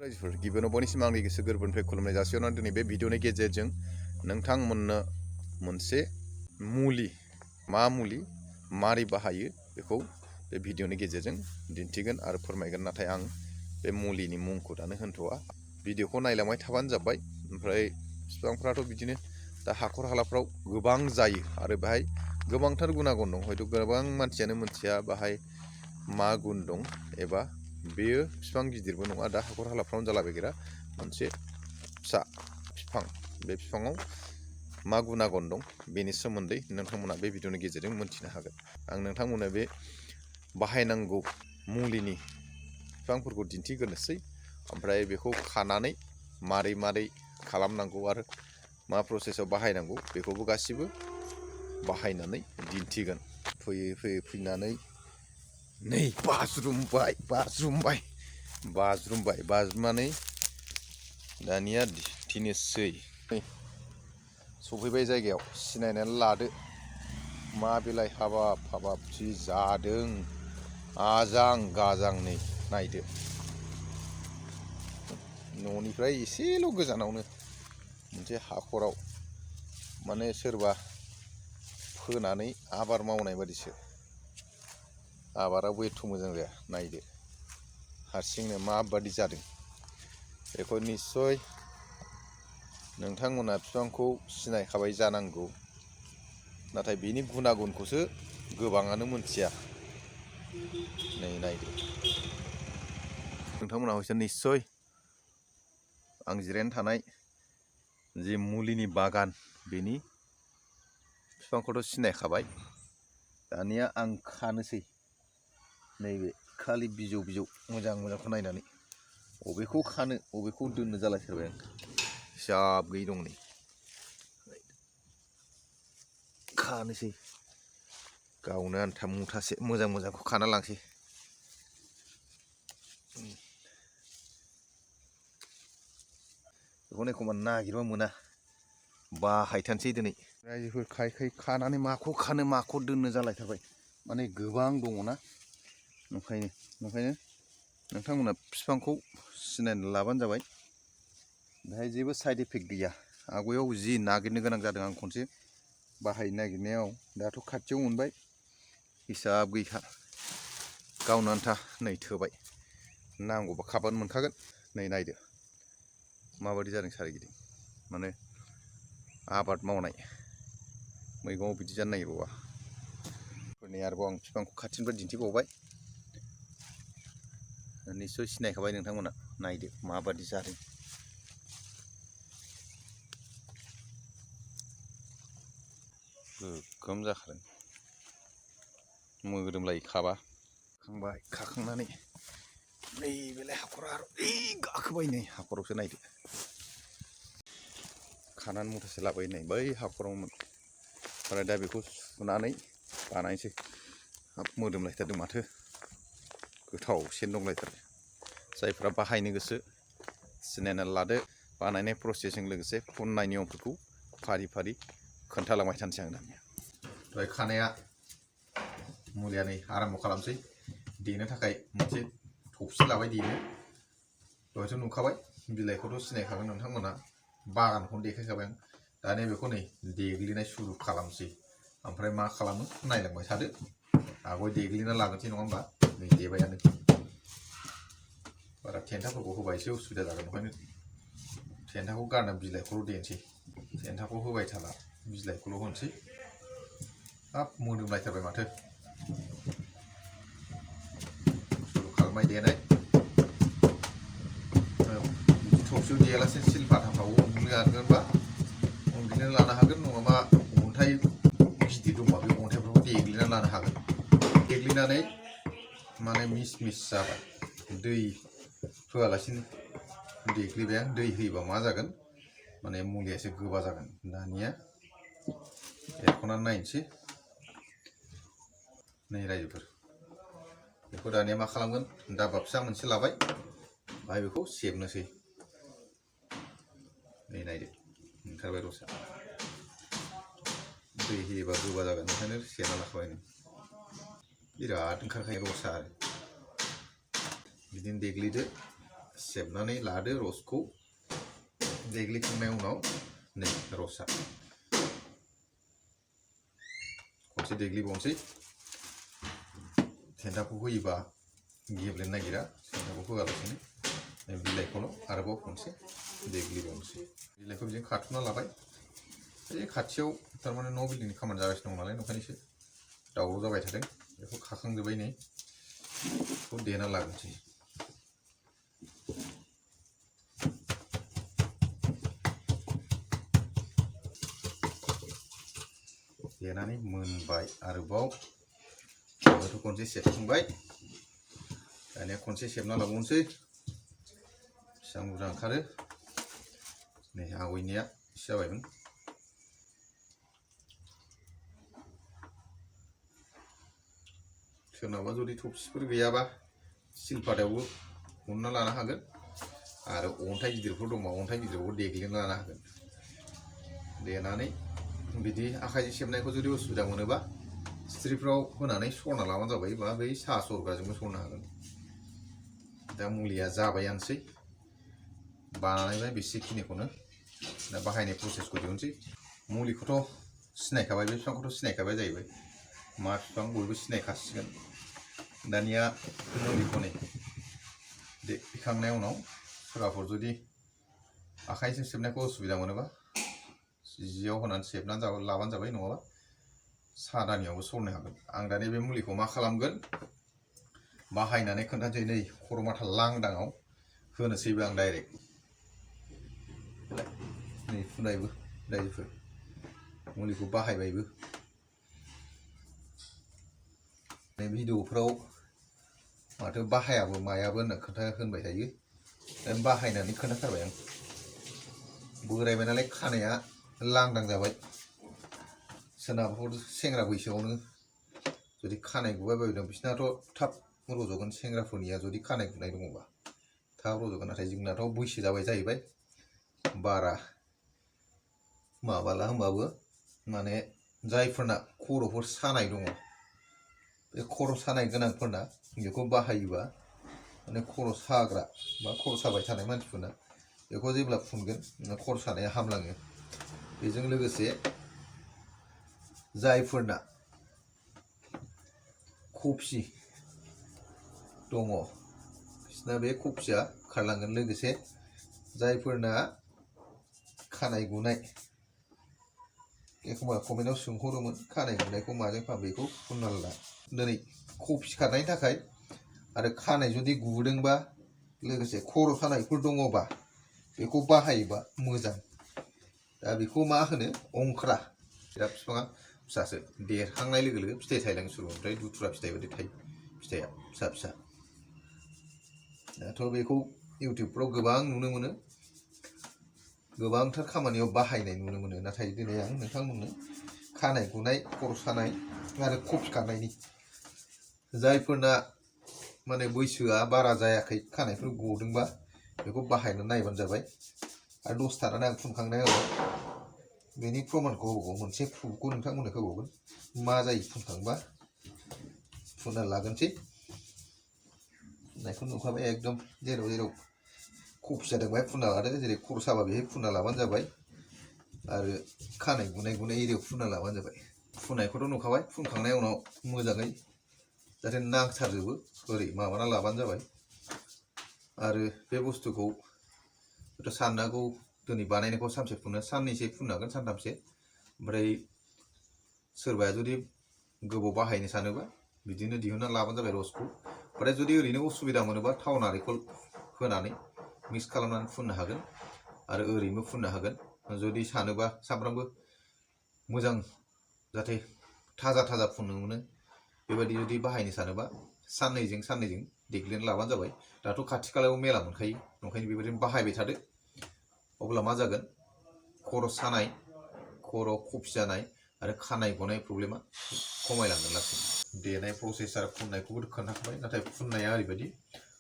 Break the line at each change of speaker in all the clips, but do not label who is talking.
रायजोफोर गिबियावनो बयनिसिम आंनि गोसो गोरबोनिफ्राय खुलुमनाय जासिहरनानै दिनै बे भिडिअनि गेजेरजों नोंथांमोननो मोनसे मुलि मारै बाहायो बेखौ बे भिडिअनि गेजेरजों दिन्थिगोन आरो फोरमायगोन। नाथाय आं बे मुलिनि मुंखौ दानो होनथ'आ, भिडिअखौ नायलांबाय थाबानो जाबाय। ओमफ्राय बिफांफ्राथ' बिदिनो दा हाखर हालाफ्राव गोबां जायो आरो बेहाय गोबांथार गुनागुन दं। हयथ' गोबां मानसियानो मिथिया बाहाय मा गुन दं, एबा बेयो बिफां गिदिरबो नङा, दा हाखर हालाफ्रावनो जालाबायग्रा मोनसे फिसा बिफां। बे बिफाङाव मा गुनागन दं बेनि सोमोन्दै नोंथांमोना बे भिडिअनि गेजेरजों मोनथिनो हागोन। आं नोंथांमोननो बे बाहायनांगौ मुलिनि बिफांफोरखौ दिन्थिग्रोनोसै, ओमफ्राय बेखौ खानानै मारै खालामनांगौ आरो मा प्रसेसआव बाहायनांगौ बेखौबो गासिबो बाहायनानै दिन्थिगोन। फैयै फैनानै नै बाज्रुमबाय दानिया दिन्थिनोसै। सफैबाय जायगायाव, सिनायनानै लादो मा बिलाइ हाबाब जि जादों आजां गाजां। नै नायदो, न'निफ्राय एसेल' गोजानावनो मोनसे हाखराव माने सोरबा फोनानै आबाद मावनाय बादिसो। आबादाबो एथ' मोजां जाया, नायदो हारसिंनो माबादि जादों। बेखौ निस्सय नोंथांमोना बिफांखौ सिनायखाबाय जानांगौ, नाथाय बेनि गुनागुनखौसो गोबाङानो मोनथिया। नै नायदो, नोंथांमोना हयथ' निस्सय आं जिरायना थानाय जे मुलिनि बागान बेनि बिफांखौथ' सिनायखाबाय। दानिया आं खानोसै, नैबे खालि बिजौ मोजांखौ नायनानै बबेखौ खानो बबेखौ दोननो जालायथारबाय आं। हिसाब गैयै दं। नै खानोसै, गावनो आन्था मुथासे मोजांखौ खाना लांसै। बेखौनो एखमबा नागिरबा मोना, बाहायथारसै दिनै। रायजोफोर खायै खानानै माखौ खानो माखौ दोननो जालायथारबाय। माने गोबां दङना, ओंखायनो नोंथांमोना बिफांखौ सिनायना लाबानो जाबाय। बेहाय जेबो साइड इफेक्ट गैया। आवगायाव जि नागिरनो गोनां जादों आं खनसे बाहायनो नागिरनायाव, दाथ' खाथियाव मोनबाय, हिसाब गैखा। गावनो आन्था नै थोबाय, नांगौबा खाबानो मोनखागोन। नै नायदो माबादि जादों सारिगिदिं। माने आबाद मावनाय मैगङाव बिदि जानो नागिरबावा। नै आरोबाव आं बिफांखौ खाथिनिफ्राय दिन्थिबावबाय, निस्सय सिनायखाबाय नोंथांमोना। नायदो माबादि जादों। गोगोम जाखादों, मोदोमलायो खाबा। खाखांनानै नैबेलाय हाखरा गाखोबाय। नै हाखरावसो नायदो, खानानै मुथासे लाबोयो। नै बै हाखरावमोन। ओमफ्राय दा बेखौ सुनानै बानायनोसै। हाब मोदोमलायथारदों माथो, गोथाव सेन दंलायथारो। जायफ्रा बाहायनो गोसो सिनायनानै लादो। बानायनाय प्रसेसजों लोगोसे फुननाय नियमफोरखौ फारि खोन्थालांबाय थानोसै आं दानिया। ओमफ्राय खानाया मुलिया नै आराम्भ खालामसै। देनो थाखाय मोनसे थबसि लाबाय देनो। दहायथ' नुखाबाय, बिलाइखौथ' सिनायखागोन नोंथांमोना, बागानखौनो देखायखाबाय आं। दानिया बेखौ नै देग्लिनाय सुरु खालामसै। ओमफ्राय मा खालामो नायलांबाय थादो। आवगाय देग्लिना लाग्रोसै नङा होमबा। नै देबायानो, बारा थेन्थाफोरखौ होबा एसे उसुबिदा जागोन, ओंखायनो थेन्थाखौ गारना बिलाइखौल' देनोसै। थेन्थाखौ होबाय थाला, बिलाइखौल' होनोसै। हाब मोदोमलायथारबाय माथो। सुरु खालामबाय देनाय। बिदि थबसियाव देयालासे सिलपाथाफ्राव उनग्लिना लानो हागोन, नङाबा अन्थाइ गिदिर दंबा बे अन्थाइफोरखौ देग्लिना लानो हागोन। देग्लिनानै माने मिस जाबाय। दै होआलासिनो देग्लिबाय आं। दै होयोबा मा जागोन, माने मुलिया एसे गोबा जागोन। दानिया एरख'नानै नायनोसै। नै रायजोफोर, बेखौ दानिया मा खालामगोन, दाबा फिसा मोनसे लाबाय, बाहाय बेखौ सेबनोसै। नै नायदो ओंखारबाय रसा। दै होयोबा गोबा जागोन, ओंखायनो सेबना लाखाबाय। बिराद ओंखारखायो रसा। बिदिनो देग्लिदो, सेबनानै लादो रसखौ देग्लिखांनायनि उनाव नै रसा खनसे देग्लिबावनोसै थेन्थाखौ होयोबा गेब्लेनो नागिरा थेन्थाखौ होआलासिनो बिलाइखौल' आरोबाव खनसे देग्लिबावनोसै बिलाइखौ बिदिनो खाथुमना लाबाय बे खाथियाव थारमाने न' बिल्डिंनि खामानि जागासिनो दं नालाय ओंखायनोसो दावराव जाबाय थादों बेखौ खाखांजोब्बाय नै बेखौ देना लाग्रोनोसै देनानै मोनबाय आरोबाव बेखौ खनसे सेबखांबाय दानिया खनसे सेबना लाबावनोसै बेसेबां बुरजा ओंखारो नै आवैनिया एसे जाबायमोन सोरनावबा जुदि थफसिफोर गैयाबा सिलपातायावबो उनना लानो हागोन आरो अन्थाइ गिदिरफोर दंबा अन्थाइ गिदिरखौ देग्लिना लानो हागोन देनानै बिदि आखाइजों सेबनायखौ जुदि उसुबिदा मोनोबा सिथ्रिफ्राव होनानै सरना लाबानो जाबाय बा बै साहा सरग्राजोंबो सरनो हागोन दा मुलिया जाबायानोसै बानायबाय बेसेखिनिखौनो दा बाहायनाय प्रसेसखौ दिहुनसै मुलिखौथ' सिनायखाबाय बे बिफांखौथ' सिनायखाबाय जाहैबाय मा बिफां बयबो सिनायखासिगोन दानिया मुलिखौ नै देखांनायनि उनाव सोरबाफोर जुदि आखाइजों सेबनायखौ उसुबिदा मोनोबा जियाव होनानै सेबनानै लाबानो जाबाय नङाबा सादानियावबो सरनो हागोन आं दानि बे मुलिखौ मा खालामगोन बाहायनानै खोन्थानोसै नै खर' माथा लांदाङाव होनोसैबो आं डाइरेक्ट नै फुनबायबो रायजोफोर मुलिखौ बाहायबायबो भिडिअफ्राव माथो बाहायाबो मायाबो होनना होनबाय थायो बाहायनानै खोन्थाथारबाय आं बोरायबाय नालाय खानाया लांदां जाबाय सोरनाबाफोर सेंग्रा बैसोआवनो जुदि खानाय गुबाय बायदों बिसोरनाथ' थाब रज'गोन सेंग्राफोरनिया जुदि खानाय गुनाय दङबा थाब रज'गोन नाथाय जोंनाथ' बैसो जाबाय जाहैबाय बारा माबाला होमबाबो माने जायफोरना खर'फोर सानाय दङ बे खर' सानाय गोनांफोरना बेखौ बाहायोबा माने खर' साग्रा बा खर' साबाय थानाय मानसिफोरना बेखौ जेब्ला फुनगोन खर' सानाया हामलाङो बेजों लोगोसे जायफोरना कफि दङ बिसोरना बे कफिया खारलांगोन लोगोसे जायफोरना खानाय गुनाय एखमबा कमेन्टआव सोंहरोमोन खानाय गुनायखौ माजों फाहामो बेखौ फुनना ला दिनै कफि खारनायनि थाखाय आरो खानाय जुदि गुदोंबा लोगोसे खर' सानायफोर दङबा बेखौ बाहायोबा मोजां दा बेखौ मा होनो अंख्रा बिराद बिफाङा फिसासो देरखांनाय लोगो लोगो फिथाइ थायलांनो सुरु ओमफ्राय दुथुरा फिथाइ बायदि थायो फिथाइया फिसा फिसा दाथ' बेखौ इउटिउबफ्राव गोबां नुनो मोनो गोबांथार खामानियाव बाहायनाय नुनो मोनो नाथाय दिनै आं नोंथांमोननो खानाय गुनाय खर' सानाय आरो कफि खारनायनि जायफोरना माने बैसोआ बारा जायाखै खानायफोर गदोंबा बेखौ बाहायनानै नायबानो जाबाय आरो दसे थानानै आं फुनखांनाय उनाव बेनि प्रमाणखौ होबावगोन मोनसे प्रुफखौ नोंथांमोननो होबावगोन मा जायो फुनखांबा फुनना लागोनसै फुननायखौ नुखाबाय एकदम जेराव जेराव कफि जादों बेहाय फुनना लादो जेरै खर' साबा बेहाय फुनना लाबानो जाबाय आरो खानाय गुनाय एरियायाव फुनना लाबानो जाबाय फुननायखौथ' नुखाबाय फुनखांनायनि उनाव मोजाङै जाहाथे नांथारजोबो ओरै माबाना लाबानो जाबाय आरो बे बुस्थुखौ साननो हागौ दिनै बानायनायखौ सानसे फुनो साननैसो फुननो हागोन सानथामसो ओमफ्राय सोरबाया जुदि गोबाव बाहायनो सानोबा बिदिनो दिहुनना लाबानो जाबाय रसखौ ओमफ्राय जुदि ओरैनो उसुबिदा मोनोबा थाव नारेंखल होनानै मिक्स खालामनानै फुननो हागोन आरो ओरैनो फुननो हागोन जुदि सानोबा सामफ्रामबो मोजां जाहाथे थाजा थाजा फुननो मोनो बेबायदि जुदि बाहायनो सानोबा साननैजों देग्लिना लाबानो जाबाय दाथ' खाथि खालायाव मेला मोनखायो ओंखायनो बेबायदिनो बाहायबाय थादो अब्ला मा जागोन खर' सानाय खर' कफि जानाय आरो खानाय गनाय प्रब्लेमा खमायलांगोन लासै देनाय प्रसेस आरो फुननायखौबो खोन्थाखाबाय नाथाय फुननाया ओरैबायदि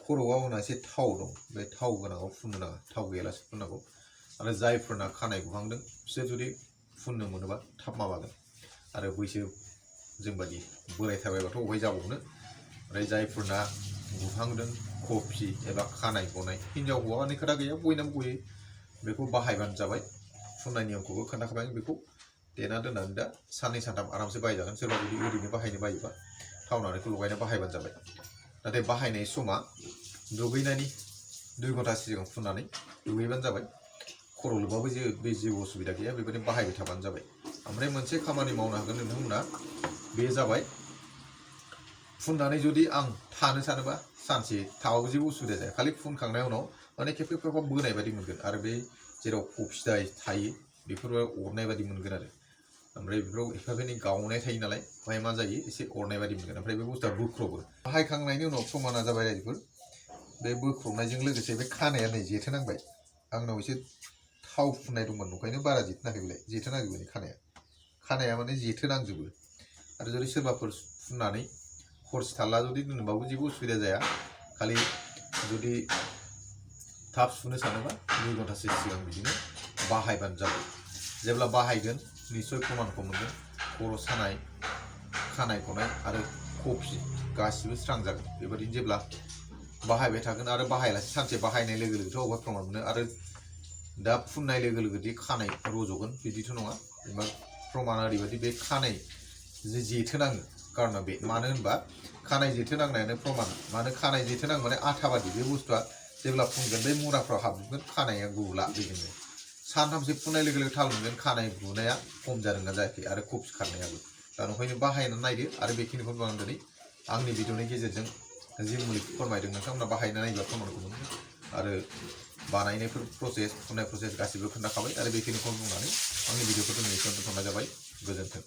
खर'आव होना एसे थाव दं बे थाव गोनाङाव फुननो नाङा थाव गैयालासे फुननांगौ आरो जायफोरना खानाय गुहांदों बिसोर जुदि फुननो मोनोबा थाब माबागोन आरो बैसो जोंबादि बोरायथारबायबाथ' अबेहाय जाबावनो ओमफ्राय जायफोरना गुहांदों कफि एबा खानाय गनाय हिन्जाव हौवानि खोथा गैया बयनाबो गयो बेखौ बाहायबानो जाबाय फुननाय नियमखौबो खोन्थाखाबाय आं बेखौ देना दोननानै दा साननै सानथाम आरामसे बाहायजागोन सोरबा जुदि ओरैनो बाहायनो बायोबा थाव नारेंखौ लगायना बाहायबानो जाबाय नाथाय बाहायनाय समा दुगैनायनि 2 घन्टा सिगां फुननानै दुगैबानो जाबाय खर' लोबाबो जेबो उसुबिदा गैया बेबायदि बाहायबाय थाबानो जाबाय ओमफ्राय मोनसे खामानि मावनो हागोन नोंथांमोना बे जाबाय फुननानै जुदि आं थानो सानोबा सानसे थाबाबो जेबो उसुबिदा जाया खालि फुनखांनायनि उनाव माने खेबखे खेबखे बोनाय बायदि मोनगोन आरो बे जेराव कफि थायो बेफोरो अरनाय बायदि मोनगोन आरो ओमफ्राय बेफोराव एफा एनै गावनाय थायो नालाय ओमफ्राय मा जायो एसे अरनाय बायदि मोनगोन ओमफ्राय बे बुस्थुआ बोख्रबो बाहायखांनायनि उनाव प्रमाना जाबाय रायजोफोर बे बोख्रबनायजों लोगोसे बे खानाया नै जेथोनांबाय आंनाव एसे थाव फुननाय दंमोन ओंखायनो बारा जेथोनाखै बेलाय जेथोनाखै खानाया माने जेथोनांजोबो आरो जुदि सोरबाफोर फुननानै हरसे थाला जुदि दोनबाबो जेबो उसुबिदा जाया खालि जुदि थाब सुनो सानोबा 2 घन्टासो सिगां बिदिनो बाहायबानो जाबाय जेब्ला बाहायगोन निश्चय प्रमानखौ मोनगोन खर' सानाय खानाय गनाय आरो कफि गासिबो स्रां जागोन बेबायदिनो जेब्ला बाहायबाय थागोन आरो बाहायालासे सानसे बाहायनाय लोगो लोगोथ' अबेबा प्रमान मोनो आरो दा फुननाय लोगो लोगोदि खानाय रज'गोन बिदिथ' नङा एबा प्रमाना ओरैबायदि बे खानाय जेथोनाङो कारना बे मानो होनबा खानाय जेथोनांनायानो प्रमान मानो खानाय जेथोनां माने आथा बादि बे बुस्थुआ जेब्ला फुनगोन बे मुराफ्राव हाबजोबगोन खानाया गुला बेजोंनो सानथामसो फुननाय लोगो लोगो थाल मोनगोन खानाय गुनाया खम जादोंना जायाखै आरो कफि खारनायाबो दा ओंखायनो बाहायनानै नायदो आरो बेखिनिखौनो आं दिनै आंनि भिडिअनि गेजेरजों जि मुलिखौ फोरमायदों नोंथांमोना बाहायना नायोब्ला प्रमानखौ मोनगोन आरो बानायनायफोर प्रसेस फुननाय प्रसेस गासिबो खोन्थाखाबाय आरो बेखिनिखौ बुंनानै आंनि भिडिअखौ दिनै एसेयावनो दोनथ'नाय जाबाय गोजोन्थों।